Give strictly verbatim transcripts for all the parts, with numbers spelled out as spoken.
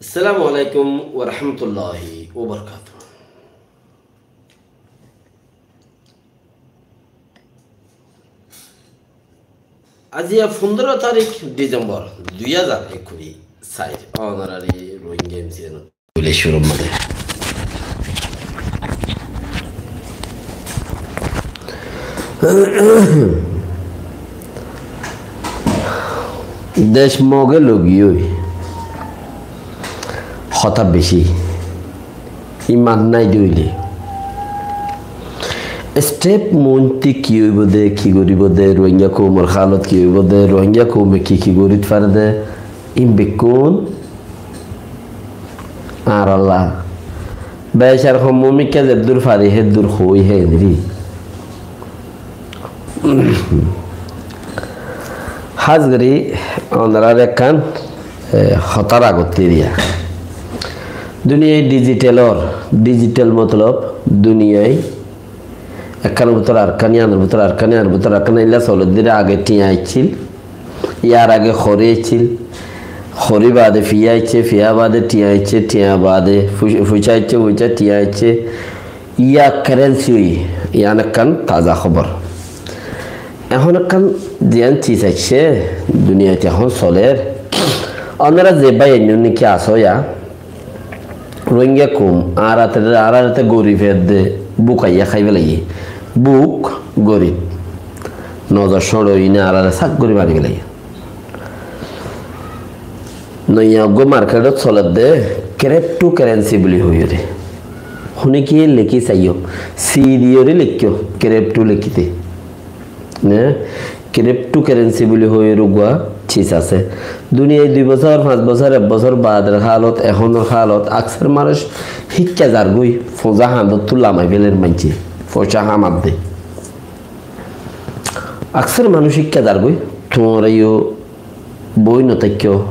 Assalamu alaikum wa rahmatullahi wa barakatuhu. Aijja fundoro tarik Disembor dui házar ekkuri sair. Ónorari Rohingya M C N buli cúrur mazé. Dec Moge logiyói hotá beci. Iman nái de óile. Step muúntu ki óibo de, ki goríbo de, Rohingya koumor hálot ki óibo de, Rohingya koume ki ki gorít fare de, ín bekkún añárálla. Becar hommomikká zeddúr fari, héddúr hoói héndiri. Hás gorí onoráre ekkán, e, hotár agottí diya. Duniyai dijitalor, dijital motolob duniyai ekkánor bútore arekkán, yíanor bútore arekkán, yíanor bútore arekkán, eilla soler de. Age thiañ aiccíl, yar age hori aiccíl, hori baade fiya aiccé, fiya baade thiañ aiccé, thiañ baade fuc-, fuicá aiccé, fuicá thiañ aiccé. Yá kerensi óiye, yián ekkán taza hóbor. Ehón ekkán ziyán sis aiccé, duniyait ehón soler. Ónora ze báiyain ókkol asó yá, Rohingya koum, añárar áte, añárar áte gorib edde búk aiyá hái felaiyé. Búk gorib. Nozor cóñço óiye añáráre sák gorí mari felaiyé. Noiya uggúa marketot soler de kripto kerensi buli hoiyóre. Hone ki lekí saiyó, si diyóre lekkó, kripto lekíte. Ne? Kripto kerensi buli hoiyóre uggúa sis asé. Duniyait dui bosór, fañs bosór, ek bosór baador hálot, ehónor hálot, aksar manúic híkka zargói, fuzá hañdóttu lamai féler maincé, foicá hamadde. Aksar manúic híkka zargói, tuáñra yó boói notáikko,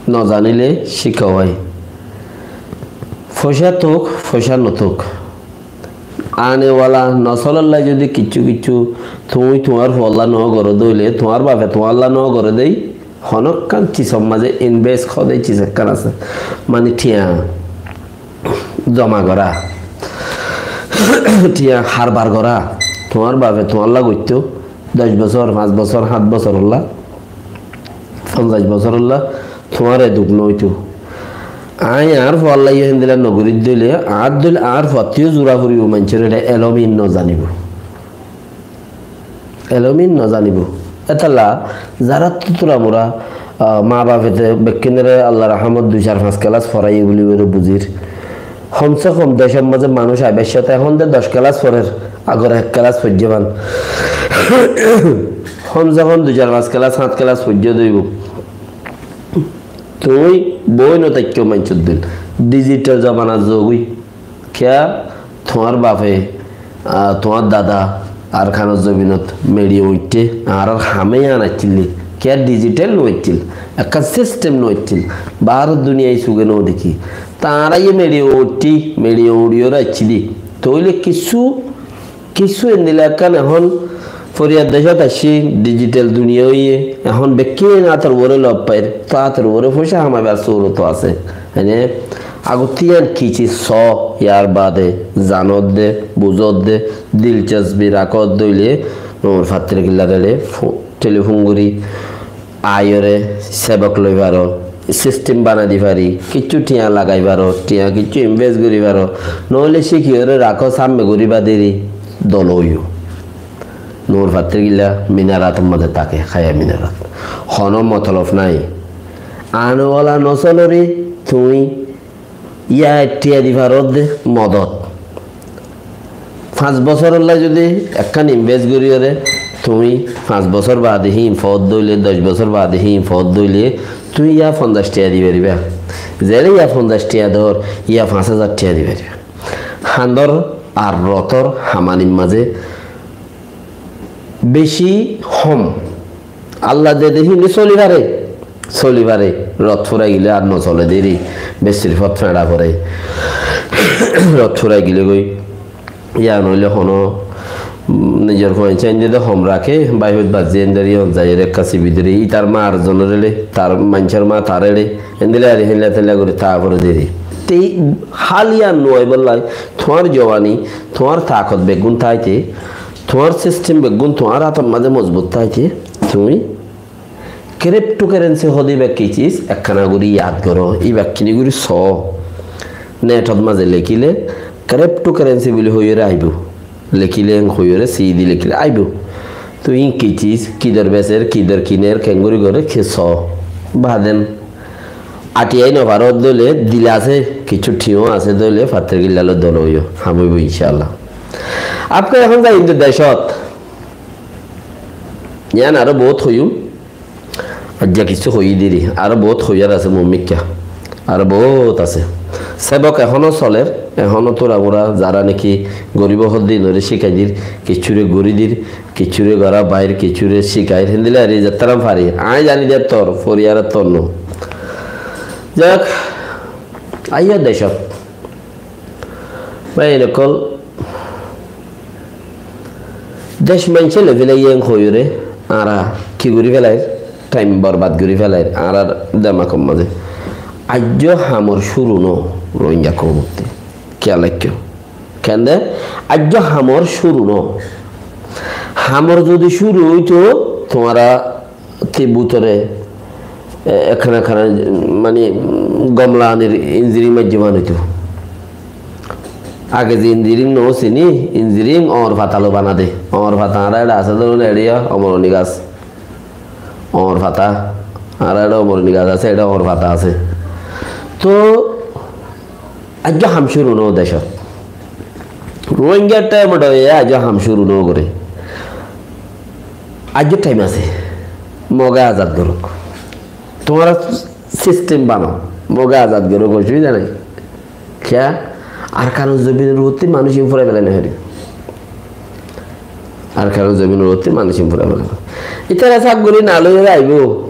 nozaníle cíka wái. Foicá touk, foicá notouk. Anewala nosólolla zodi kiccú kiccú tuñí tuáñr fuallá nogoró dóile, tuáñr bafe tuáñlla nogoré dé, honókkán cisor mazé invest hoó de cis ekkán asé. Mani thiañ zoma gorá, thiañ harbar gorá, tuáñr bafe tuáñlla goittó, doc bosór, fañs bosór, hát bosórolla, fonzaic bosórolla, tuáñre duk noóitou. Aññí añár fuallá yó héndilla nogorí dóile, añár dóil añár fuattú yó zura foribóu maincór, ére elóm ín nozanibóu. Elóm ín nozanibóu. Étalla zaráttu turamura, ah, maa bafete bekkúnore Allar rahámot dui sair fañs kelas foraiyé buli uore buzír. Homse hom decór mazé manúic aibár cáte ehón de doc kelas forer, agor ek kelas foijjé fán. Homse hom dui sair fañs kelas, hát kelas foijjé de óibou. Tuñí boói notáikko maincór dóil. Dijital zomanat zogói. Kiyá tuáñr bafe, ah, tuáñr dada Arkanor zobinot meçi uñitté, añárar hamé yían aiccíl né? Kiyá dijital no aiccíl, ekkán sistem no aiccíl, baáror duniyai suge no dekí. Te añára yó meçi uñitté, meçi uñçiyóre aiccíli. Tóile kissú, kissú endilla ekkán ehón foriyar decót aiccí, dijital duniya óiye, ehón bekkín átor uore lob fair, te átor uore foicá hamaibar surot asé. Ene agottí yían ki sis soó, yar baade zanódde, buzódde, dilcosbi rakódde óile, Nur Fattirkilla re fo-, telifon gorí aiyóre sebok loi faro, sistem banai di fari, kiccú thiañ lagai faro, thiañ kiccú invest gorí faro, noóile cíkiyóre rakó, sámme gorí baade dolo óiyo. Nur Fattirkilla minarator mazé táke, háiya minarat. Honó motolob nái. Anewala nosólore tuñí yá thiañ di faródde modot. Fañs bosórolla zodi ekkán invest goríyore tuñí fañs bosór baade híin foódde óile, doc bosór baade híin foódde óile, tuñí yá fonzaic thiañ di faribá. Zeçé yá fonzaic thiañ dór, yá fañs házar thiañ di faribá. Hañdór ar rotor hamanir mazé beci hom. Alla de de híin soli fare, soli fare. Rot furai gile ar no sole deri, besir fot feñça fore. Rot furai gile goi, yían óile hono nizor fuain sáinde de hom raké, bái hoit bazzi endori on zaiyóre ekka sibi dóri, ítar maar zonor ele, tar maincór maa tar ele, endilla ari hénla ténla gorí taa fore deri. Te hál yián no aibálla, tuáñr jowani, tuáñr taakot beggún táite, tuáñr sistem beggún tuáñr átor mazé mozbut táite, tuñí kriptokarensi hoó de íba ki sis, ekkána gorí yad goró, íba kiní gorí soó. Netot mazé lekíle, kriptokarensi buli hoiyóre aibó. Lekíle en hoiyóre, siidi lekíle aibó. Toi ín ki sis, ki dor beser, ki dor kiner, keéngorí goré, ki soó. Baden añçi ai no faró de óile, dil asé, kissú thiañ asé de óile, fattor gilla loi dol óiyo, ham óibo incállah. Añára ehón zai inde decót. Yián aró bout hoiyúm. Aijja kissú hoiyí deri, aró bout hoiyar asé muúmikká. Aró bout asé. Sebok ehóno soler, ehóno tura mura, zará niki gorib hóddin ore cíkai dir, kissúre gorí dir, kissúre gorá bair, kissúre cíkair, héndilla ari zettaram fari. Aññí zani de ettór, foriyar ettór no. Zai hók, aiyó decót. Bái ókkol, dec maincé loi félaiye en hoiyóre, añára ki gorí félair? Thaim borbad gorí félair añárar demakor mazé. Aijjó hamor cúru no, Rohingya koumottí. Kiyá laikkó? Kende? Aijjó hamor cúru no. Hamor zodi cúru óito, tuáñra te bútore, e, ekkán ekkán, mani, gom laganir inziri maijjé banaitóu. Age ze inziring no siní, inziring oñr fata loi banade. Oñr fata añára eçe asé dóron eçe ya, omoroni gas. Oñr fata, añára eçe omoroni gas asé, eçe oñr fata asé. Toh, aijjó ham cúru no decót. Rohingya thaim ot óiye aijjó ham cúru no goré. Aijjó thaim asé. Moge azad gorouk. Tuáñra sistem banao. Moge azad gorouk, osubida nai. Kiyá? Arkanor zobinor uottí manúic in furai félai no fari. Arkanor zobinor uottí manúic in furai félai no fari. Ítara sák gorí no loiyóre aibó.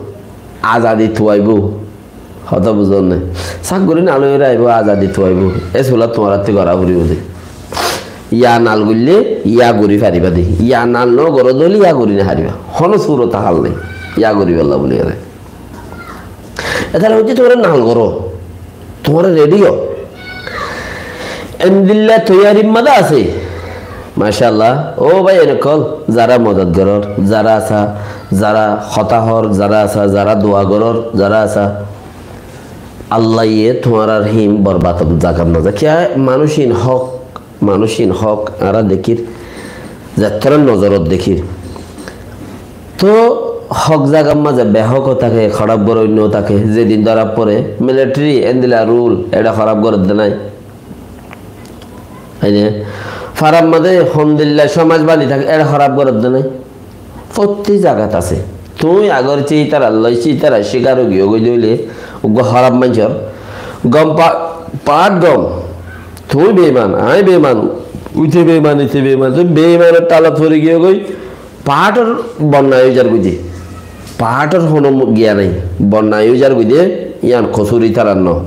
Azadi tuaibó. Hotá buzón né? Sák gorí no loiyóre aibó, azadi tuaibó. E sula tuáñrattí gorá foribó de. Yá nal goille, yá gorí faribá de. Yá nal no goró de óile yá gorí no faribá. Honó surot hál nai. Yá goríbolla buli goré. Etara hoiccé tuáñra nal goró. Tuáñra redi ó. Endilla toiyarir mazé asé. Macállah. Ó bái ókkol, zará modot gorór, zará asá, zará hotá hoór, zará asá, zará dua gorór, zará asá. Allaye tuáñrar hím borbad zagat no zai. Kiyá manúic in hók, manúic in hók añára dekír, zettór nozorot dekír. Toh hók zagar mazé behók ó táke, hóraf goróinna ó táke, zedin dóra foré, militeri endilla rul, eçe hóraf gorédde nai. Aine, farar mazé hondilla somaj bani táke, eçe hóraf gorédde nai. Fottí zagat asé. Tuñí agor cítarar loi cítarar cíkar ói giyó goi de óile, uggúa hóraf maincór gom pa-, paáth gom. Tuñí beiman, aññí beiman, uite beiman, ite beiman. Tuñí beimanor thalat fori giyó goi, paáthor bonnai ói zar goi de. Paáthor honó mu-, giya nai. Bonnai ói zar goi de, yián kosúr ítarar no.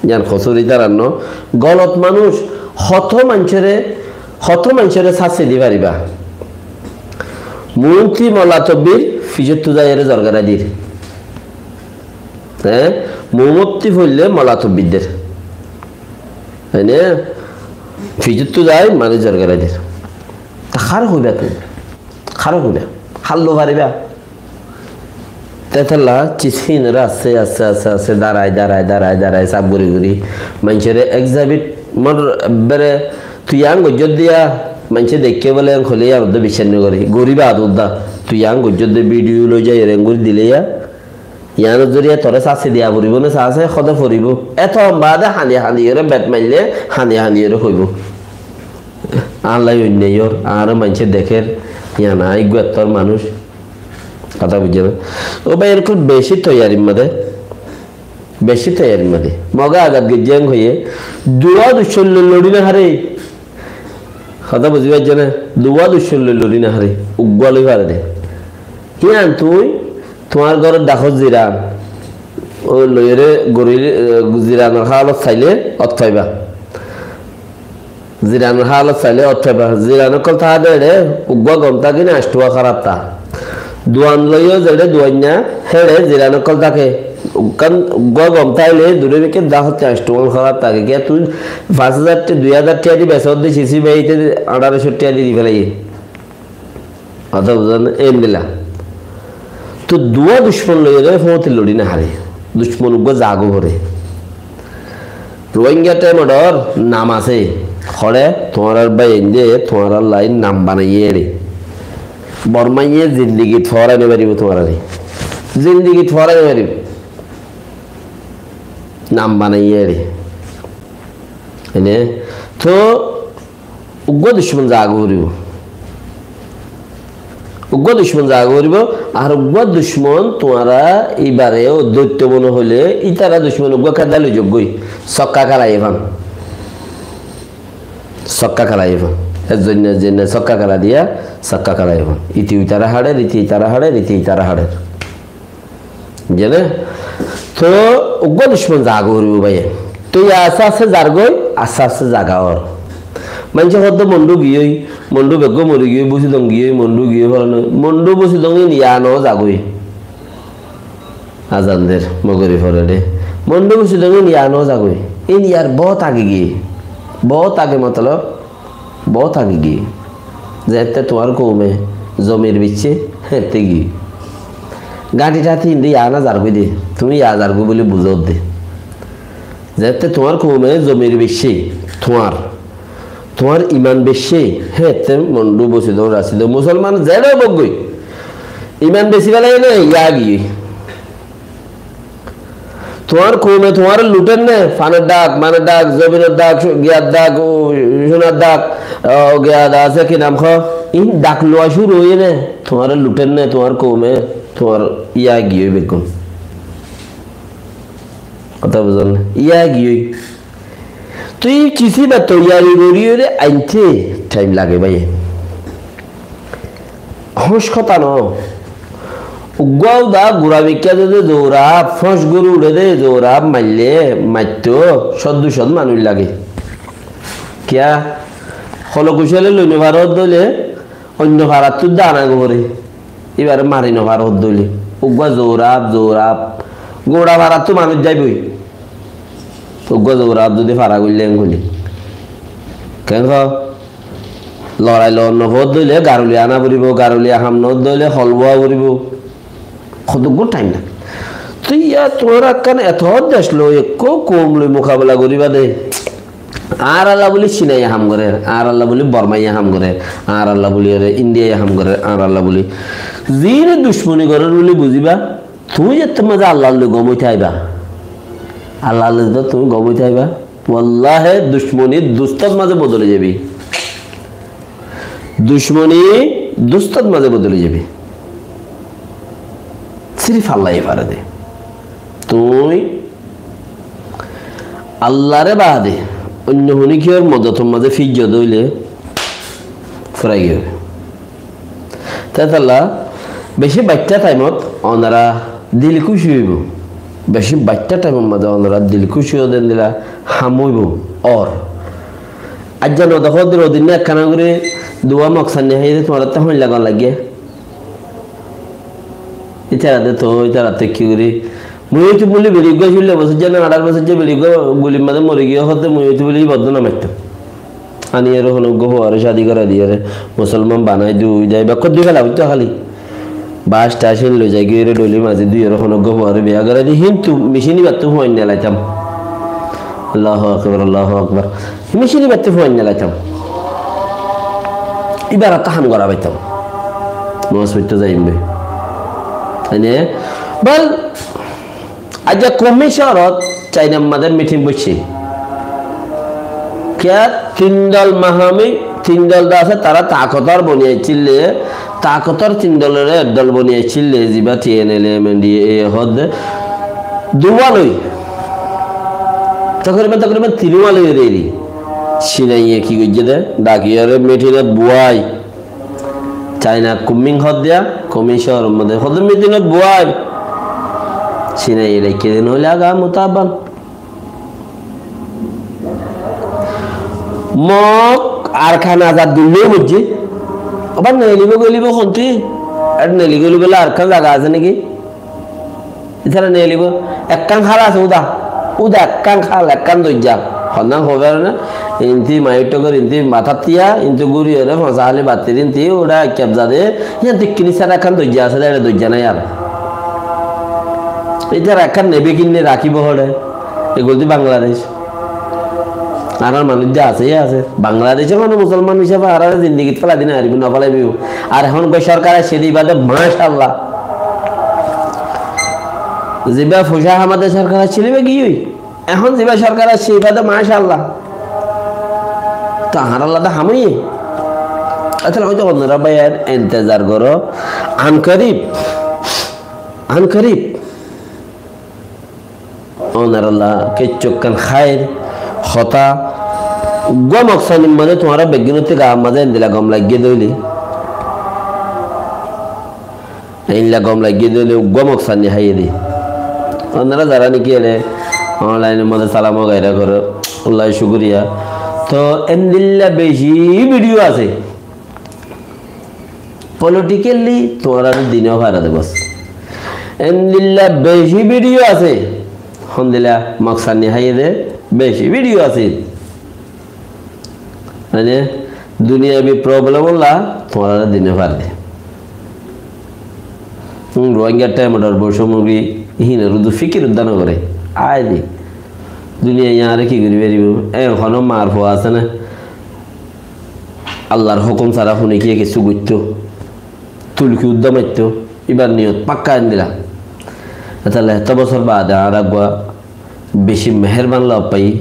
Yián kosúr ítarar no. Golot manúic hotó maincóre, hotó maincóre sásti di faribá. Muúnti molla tobbir fisóttu zaiyóre zorgarai dir. Hé? Muúnti foille molla tobbir der. Ene fisóttu zai manúic zorgarai der. Te hár hoibá tuñí? Hár hoibá? Hár loi faribá? Te tolla cis híinore asté, asté, asté, asté darai, darai, darai, darai, saf gorí gorí. Maincóre exhibit, mor ebbere tui yián goijjós de ya, maincé deikké bóle yián hoilé yián uddá biccác no goré. Gorí baade uddá. Tui yián goijjós de video loi zai ere gorí dile ya, yiánor zoriya toré sásti diya foribó né, sásti hoó de foribó. Eto baade hañdi hañdi ore bet maille, hañdi hañdi ore hoibó. Añálla oinno yor, añáre maincé dekér, yián aññí eggúa ettór manúic. Hotá buijjó né? Ó bái, erokom beci toiyarir mazé, beci toiyarir mazé. Mogé azad goijjé en hoiyé, duwa duccon loi lori no haré. Hotá buzí faijjó né? Duwa duccon loi lori no haré. Uggúa loi faré de. Yián tui tuáñr góror dhakót ziran, ó loiyóre gorí, eh, ziranor hálot sailé ót faiba. Ziranor hálot sailé ótthaiba. Ziran ókkol táke de eçé, uggúa gom táke né, añctúa háraf táke. Duan loiyó zeçé duainna, héçe ziran ókkol táke. Uggúa, uggúa gom táile duré bikké dahótte añctúa háraf táke. Kiyá tui fañs házar ti-, dui házar tiya di besódde, sisi bái ite añçáro cót tiya di di félaiyé. Hotá buzón né? Endilla. Toi duwá ducmon loiyóre fóñti lori no fare. Ducmon uggúa zagói fore. Rohingya Thaimodor nam asé. Hoçé tuáñrar báiyainde tuáñrallá nam banaiyé eçé. Bormaye zindigit foórai no faribó tuáñrare. Zindigit foórai no faribó. Nam banaiyé eçé. Ene, toi uggúa ducmon zagói foribó. Uggúa ducmon zagói foribó, ar uggúa ducmon tuáñra ibare ó dóitto mone hoilé, ítara ducmon uggúa kédda loi zagói. Sokka kélaiyé fán. Sokka kélaiyé fán. Ezzoinne, ezzoinne sokka kélai diya, sokka kélaiyé fán. Ite ítare haçer, ite ítare haçer, ite ítare haçer. Zene? Toi uggúa ducmon zagói foribó báiye. Toi asté asté zargói, asté asté zaga ór. Maincé hoódde Mondu giyói, Mondu beggúa mori giyói, Busidong giyói, Mondu giyói, fálana, Mondu Busidong ín yá no zagói. Azan der, Mogorib fore de. Mondu Busidong ín yá no zagói. Ín yár bout age giyé. Bout age motolob, bout age giyé. Zeéñtte tuáñr koume zomir beiccé, héeñtte giyé. Gañthi thañthi indi yá no zargói de, tuñí yá zargói buli buzó de. Zeéñtte tuáñr koume zomir beiccé, tuáñr, tuáñr iman beiccé, héeñtte Mondu, Busidong, Rasidong, Musolman zeçé óuggoi, iman besi félaiyé né, yá giyé. Tuáñr koume tuáñre luthén né, fanor dhak, manor dhak, zobinor dhak, giyar dhak, ó, cúnar dhak, ó, giyar dhak asé ki nam hoó? Ín dhak luwa cúru óiye né, tuáñre luthén né, tuáñr koume, tuáñr yá giyói beggún. Hotá buzón né? Yá giyói. Toi kissú íba toiyari goríyore ainté thaim lage báiye. Hóñs hotá noó. Uggúa uda gura mikká zodi zoura, fóñs gorí uçé de zoura, maille, maitto, cót dui cót manúic lage. Kiyá? Holo kucále loi no faro dóile, oinno farattú dana gorí. Íbare mari no faro dóile. Uggúa zouraf, zouraf. Gura farattú manúic zaiboi. Uggúa zouraf zodi fara goille enguli. Keén hoó? Lorai loi no fo dóile garuli ana foribó, garuli ham no dóile hol bóa foribó. Hoddúr thaim lage. Toi yá tuáñra ekkán eto dec loi, ekkán koum loi mukabela goríba de. Añáralla buli Cinaye ham gorer, añáralla buli Bormaye ham gorer, añáralla buli ore Indiaye ham gorer, añáralla buli. Zine ducmoni gorer buli buzíba, tuñí zettót mazé Allar loi gom ói táiba. Allar loi zettót tuñí gom ói táiba. Wallahi ducmoni dustót mazé bodoli zaibi. Ducmoni dustót mazé bodoli zaibi. Sirif Allaye fare de. Tuñí Allare baade oinno honikiyór modotor mazé fijjo dóile furai giyói. Tetalla beci baitta thaimot onora dil kúci óibo. Beci baitta thaimot mazé onora dil kúci óibo, endilla ham óibo. Or aijja no dekó de, odinna ekkana gorí duwa mok sanni háiye de tuáñrattú hoin lagon lage. Ítara de to, ítara te ki gorí? Mui óitu buli beri uggúa cúllo bosóijja ne añçáro bosóijja beri uggúa gulir mazé mori giyé hoóde mui óitu buli ibá duna maitto. Ani ere hono uggúa fuare cádi gorai diyére, musolman banai dui dai, bekkún dui fela buijjó háli. Bac tac ín loi zai giyére dóli mazi dui ere hono uggúa fuare biya gorai di, hintu micin ibattú fuain nelaitam. Allahu akbar, Allahu akbar. Micin ibattú fuain nelaitam. Ibar atta ham gora faitam. Nomaz foitto zaiyum be. Ene, bal, aijja Kunming cóorot Cainar mazé mitin boiccé. Kiyá tin dol mahámi, tin dol de asé, tará takotor boni aiccíl de, takotor tin dolore ek dol boni aiccíl de, ziba T N L A, M N D A e hoódde, duwa loi. Tokriban, tokriban tinuwa loi eri. Cinaiye ki goijjé de, dhakiyóre mitinot buwai. Caina Kunming hoódde, Kunming cóoror modde hoódde mitinot buwai. Cinaiye dhaikké de noóile aga mutaban. Mog Arkan azad goillé moijjé. Abar neelibo goilibo hontí? Ar neeli goilibolla Arkan zaga asé niki? Ítara neelibo. Ekkán hál asé úda. Úda ekkán hál, ekkán doijja. Honnán hoói fare né? Inti maiyór thokor, inti matát tiya, inti gúri ore, foñsá háli battir inti, úda ekkán zade, yían tikkini sára ekkán doijja asé, ére doijja nái ar. Ítara ekkán nebi kinni rakíbo hoçé. Egulla de Bangladec. Añárar manúic de asé, asé. Bangladece hono musolman hísabe añárare zindigit félai di no faribó, no félaibo. Ar ehón goi sorkar aiccé de ibá de, macállah. Zibá foicá hámade sorkar aiccíl ibá giyói. Ehón zibá sorkar aiccé ibá de, macállah. Te añáralla de ham óiye. Etolla hoito onora báiyain entezar goró. Ankorib. Ankorib. Onoralla kessú ekkán háir hotá, uggúa Moksanir mazé tuáñra beggúnottú gaar mazé endilla gom laiggé dé óile, endilla gom laiggé dé óile uggúa Moksan ni háiye dé. Onora zará niki ere onlainor mazé salam gaira goró, Allah cúkuriya. Toh endilla beci bidiyo asé. Politically tuáñrare di no fare de bos. Endilla beci bidiyo asé. Hondilla Moksan ni háiye dé beci bidiyo asé. Mane duniyabi problem olla tuáñrare di no fare de. Hum, Rohingya temodor boisomogi hín rudu fikir udda no gore. Ai de. Duniyai añáre ki gori faribo? E hono mar fua asé na? Allar hókum sára hone kiyé kessú goittó, tulki udda maittó, ibar niyot pakka endilla. Etolla etó bosór baade añára uggúa beci meherban loi fai,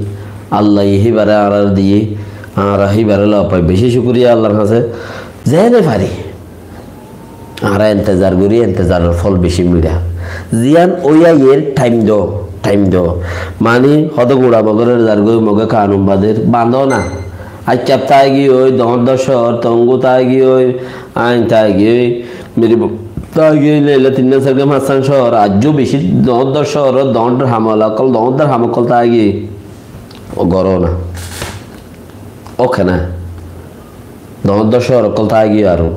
Allaye híbare añárare diyé, añára híbare loi fai, beci cúkuriya Allar hañsé. Zeéne fari, añára entezar gorí, entezaror fol beci miçá. Ziyán ói aiyér, thaim do, thaim do. Mani, hodo gura Mogor entezar gorí, Moge kanun bader, bañdó na. Aiccá tái giyói, doñr doc cóor, Tongu tái giyói, ain tái giyói, Miribok tái giyói, neilla tinnán, sairgán, fañssán cóor, aijjó beci doñr doc cóor, doñr ham ola ókkol, doñr ham ókkol tái giyói. Ó goró na. Ó kena. Doñr doc cóor ókkol tái giyói aró.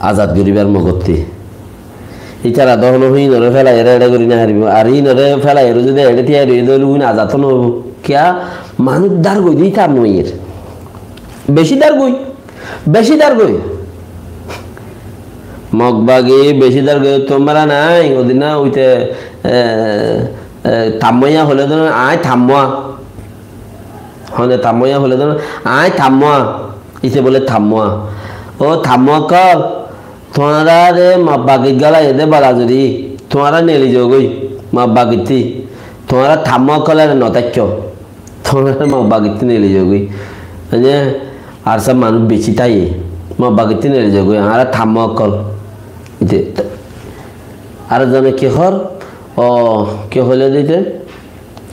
Azad goríbar Mogottí. Ítara dohon hínore félai ere ere gorí no faribo. Ar hínore félai ere zodi ere tiyari ói dóile uin azad no óibo. Kiyá? Manúic dár goi de ítar noóiyer. Beci dár goi. Beci dár goi. Mog bagi beci dár goi. Tumara nai, odin na uite, e, e, tammoya hoile dóro, añí tammoa. Hone tammoya hoile dóro, añí tammoa. Ite bole tammoa. Ó tammoa ókkol, tuáñrare Mog bagit gálaiye dé bala zodi, tuáñra neeli zogói, Mog bagittí. Tuáñra tammoa ókkolore no táikko. Tuáñrare Mog bagittí neeli zogói. Mane, ar sab manúic beci táiye. Mog bagittí neeli zogói, añára tammoa ókkol. Ite, ar zone ki hór? Ó, ki hoile de ite?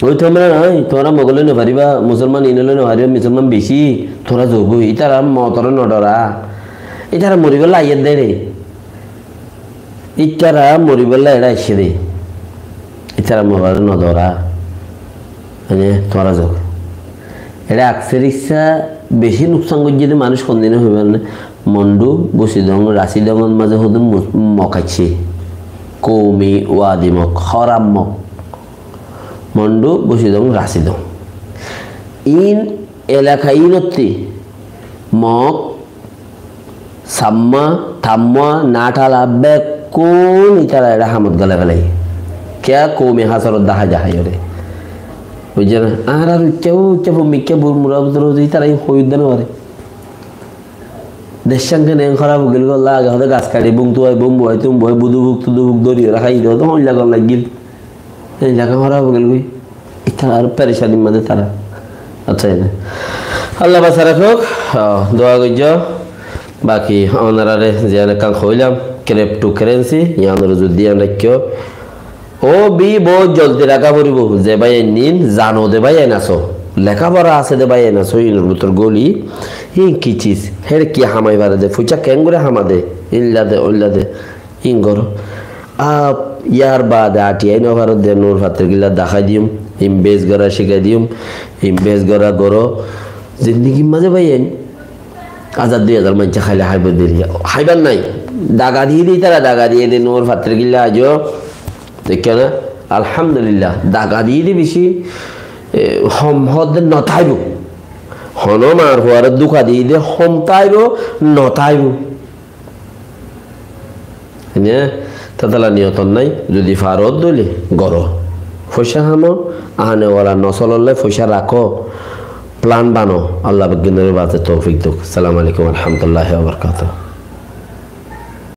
Ói tuáñra nai, tuáñra Mogoloi no fariba, Musolman inoloi no fariba, Musolman beci, tuáñra zogói, ítara Mogore no dora. Ítara moribálla aiyér dé re. Ítara moribálla eçé aiccé dé. Ítara Mogore no dora. Mane, tuáñra zogói. Eçé akser issá beci nuksan goijjé dé manúic hondilla hoibar né. Mondu Busidong Rasidongor mazé hodún Mog aiccé. Koumi wadi Mog, hóraf Mog. Mondu Busidong Rasidong. Ín elaka ínottí Mog, Samma, Tammoa, Nathala, bekkún ítara eçé hamot gálai félaiye. Kiyá? Koumi hásorot dahái dahái ore. Buijjó na? Añárar uccá, uccá, fomikká, bur mura butor ítara ín hoi udda no fare. Deccán kene en hóraf óigil golla, age hode gas kari, bum tuai, bum buai, tum buai, budu fuk, tudu fuk, dóri ore hái de, hode hoilla gom laigil. En zaga hóraf óigil goi. Ítara aró perecanir mazé tara. Accá, ene. Allah basai rakók, ah, dua goijjó. Baki onorare ziyan ekkán hoilam, cryptocurrency, yián ore zodi diyan raikkó. Ó bi, bout zoldi raká foribó, ze báiyain nin zano de báiyain asó, leká fora asé de báiyain asó, inor bútor góli, in ki ciz, héçe ki hamai fare de, fuisá keéngori hama de, illa de, óilla de, in goró. Ar yar baade añí no faro de, nur fator gilla dahái diyum, Invest gorá cíkai diyum, invest gorá goró. Zindigir mazé báiyain, házar dui házar maincé háile háibo deriya. Háibar nái. Daga diyé de ítara, daga diyé de, nuor fattor gilla aijjó. Dekké na? Alhamdulillah. Daga diyé de beci, e, hom hoó de no táibo. Hono mar fuaré dúka diyé de hom táibo, no táibo. Ene, tátala niyoton nái, zodi faró dóile goró. Foicá háno, ahane wala nosolor lai foicá rakó, plan bano, Allah beggúnore baste toufik douk. Assalamu alaikum wa rahmatullahi wa barakatuhu.